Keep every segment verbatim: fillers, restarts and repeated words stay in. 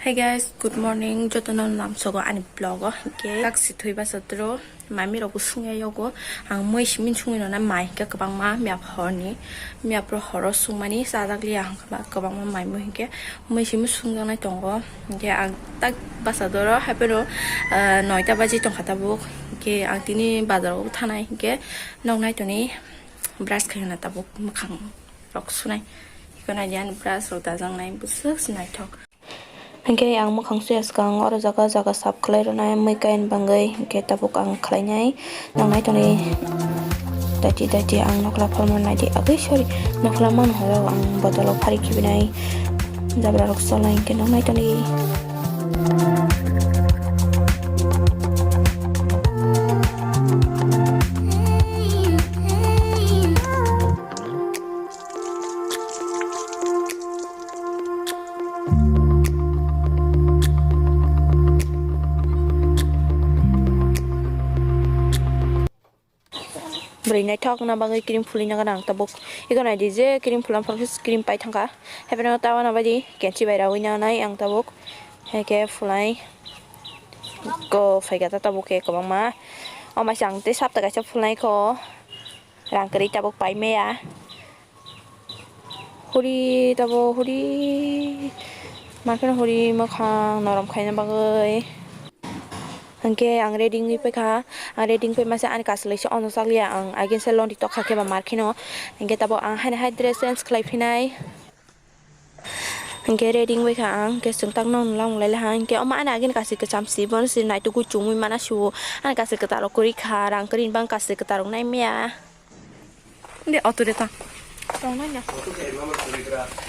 Hey guys, good morning. Jotono lamsogo ani vlog o. Hingke tak si thwi basa tro. Mami rok bo sungya yogo. Ang mui simi sungwi rona mai hingke kwbangma miyap horni. Miyap ro horo sungmani sajak liya hingke ba kwbangma mai mui hingke mui simi sungjaknai tongo. Hingke ang tak basa doro haipeno, ah, noita baji tongkha tabuk. Hingke ang tini bazar o thanai hingke nok nai toni brush khaina tabuk mwkhang rok sunai. Iko nai diyan brush rok dajaknai bwswk se naithok. Hingke ang mwkhang suya swkang oro jaga jaga sap khlai rwnai mui kain bangwi hingke tabuk ang khlainai. Nang nai tongwi daiti daiti ang nokla phorma naidi agwi sorry nokla man horo ang botolo phari khibinai jabra rok cholnai hingke nang nai tongwi. Bwrwi naithok na bagwi cream phulwi na gana ang tabuk. Iko naidi je cream phulam phang khe cream pai thangkha. Haibeno ta wana baidi kenchi bai rawi nanai ang tabuk. Haikhe phulai ko phaikha ta tabuk khe kwbangma. O maisa ang tei sapta kaisa phulnai kho. Rang kwrwi tabuk pai maya. Huri tabo huri. Makheno huri mwkhang norom khaina bagwi. Hingke ang ready wngwi paikha. Ang ready wngwi paimasa ani kasulai se ono chakliya ang again se londi tokha khe ba markheno. Hingke tabo ang haino hai dress change khlai phinai. Hingke ready wngwi kha ang, hingke chwng tak nokno lamung lai laha, hingke omo ani agini kachi kwcham si, bono si naitugwi chumui mana si o, ani kachi kwtal rok kwrwi kha, rang kwrwi ni bang kachi kwtal rok nai maya. Inde auto de ta. Tong nai ya.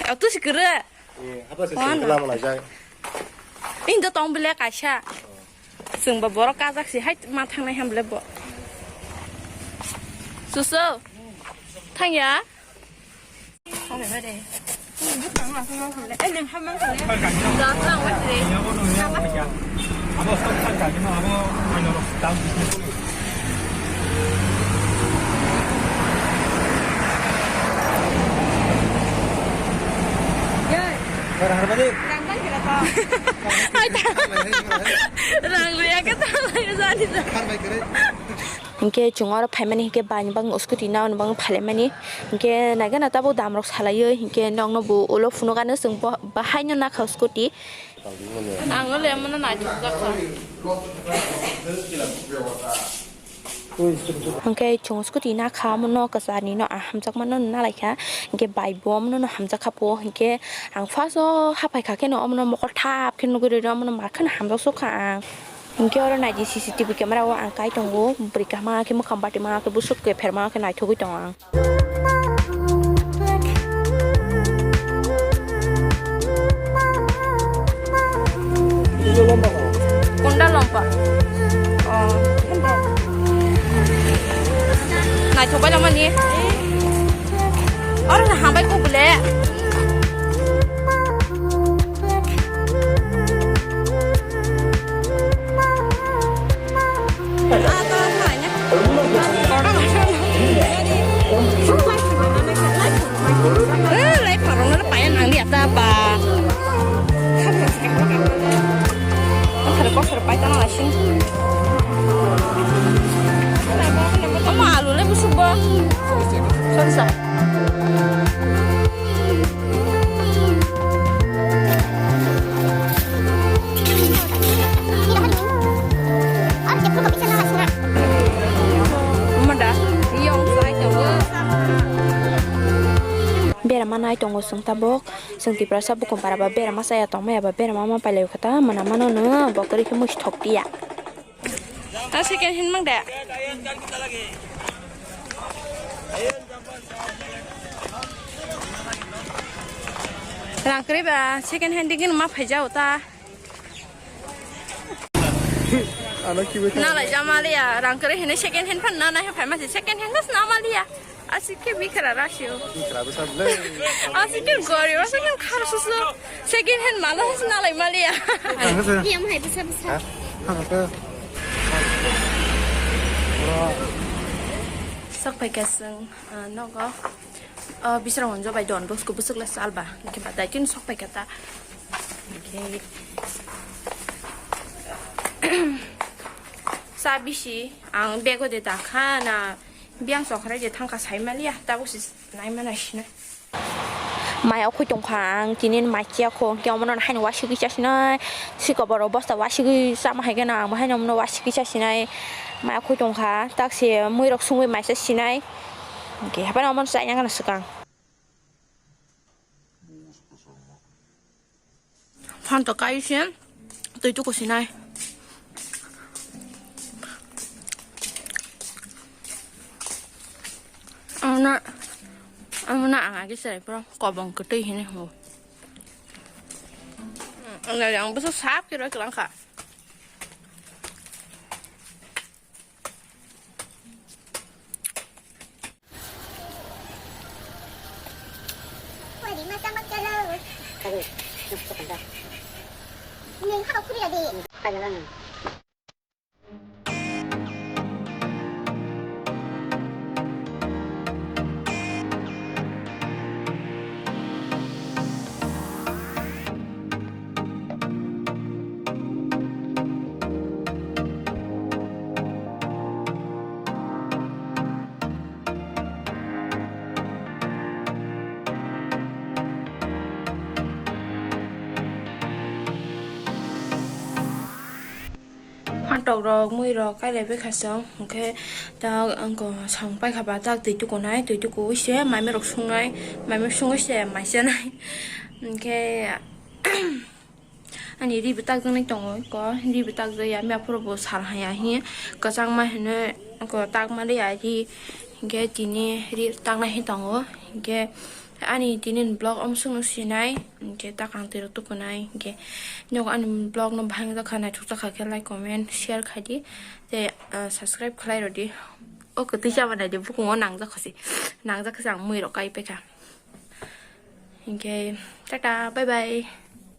Auto si kwrwi. Eh, hapa se Wana. Sengkla malai jai. Indo tong bile kaisa. Chwng bo borok kajak si hai ma thangnai ham bile bo. Susu. Thang ya. Thang ya de. Bukang ma thang ma thang le. Eh, nang ham ma thang le. Da thang wa de. Abo sa thang ka ni ma abo ano ro ta. Yai. Har har bade. Rang bang kira to. Hai ta. Rang riya ke ta lai jani ja. Har bai kere. Hingke chwng oro phaimani hingke bani bang scooty naoni bang phailaimani. Hingke naikhe na tabuk damrok salaiyo. Hingke nokno bo ulo phunukano chwng bo, bahaino nakha scooty. Ang le mano naithok jakha. Hingke chwng scooty nakha, omono kwcharni no ang hamjakmano nalaikha, hingke bai bo omono hamjakha po, hingke ang first o hapaikha kheno omono mokol thap khe nugwi rw omono mar kheno hamjak sukha ang. Hingke oro naidi C C T V camera o ang kai tongo, bwrwi kaham khe mwkhang bati ma khe bwswk khe pherma khe naithogwi tongo ang. Kunda lompa. Oh. Naithok bai lamani. Oro na hambai kok bele. Eh, lai parong na payan ang dia ta ba. Kosar kosar pai tana lasing. Ama alu le busuk ba. Sorry sa. Berama nai tongo chwng tabuk, chwng Tiprasa bukum para ba berama chaya tongmaya ba berama ma pailai kha ta, mwnamano no bo kwrwi khe muisu thok tiya. Ta second hand mang de. Rang kwrwi ba second hand digin ma phaijao ta. Ano kibo ta. Na lai jama le ya, rang kwrwi hene second hand phan na na he phai ma se second hand na ma le ya. Asik ke bikra rasio. Bikra bwsa bwle. Asik ke gori, asik ke khar susu. Second hand mala has na lai ma le ya. Ano se. Yang hai bwsa bwsa. Ha? Ano se. Sok pai ka seng, ah, nogo. Ah, bisra honjo bai don, bosku bwswk le salba. Hingke ba daitin sok pai ka ta. Hwnkhe cha bisi ang bego de ta kha na, biyang chokrai de thangkha sai maliya, tabuk se nai mana sina. Mai okhoi tongkha ang tini mai chiya kho, hwnkhe omono haino wasigwi chasinai, siko borok bosta wasigwi chama hai gana ang bo haino omono wasigwi chasinai. Mai okhoi tongkha, tak se mui rok sungwi mai chasinai, hwnkhe haphano omono chaina gana swkang. Phan to kai se twi tuku sinai. Amna, amna ang agi serai pura kobong kwtwi hinwi hwngo. Ang ang bwsa sap khe rw kwlang kha. Phantok rok, mui rok kailai bai kha chwng, hwnkhe tak wngkha samung paikha ba tak twi tukunai, twi tukuwi se maimai rok sungnai, maimai sungwi se mai chanai, hwnkhe ani ri bo tak jaknai tongo, ko ri bo tak jakya, mia phuru bo sal haya hi kwchangma hinwi ko tak maliya ri, hwnkhe tini ri taknai hi tongo, hwnkhe. Ani tini ni vlog omo songno sinai, hwnkhe ta kang twi rok tukunai, hwnkhe nogo ani vlog no bahai wngjakha, naithok jakha khe like, comment, share khai di, tei, ah, subscribe khlai rw di. O kwtwi chaba nai di, bukungo nangjak kha se, nangjak kha se ang mui rok kai paikha. Hwnkhe tata, bye bye.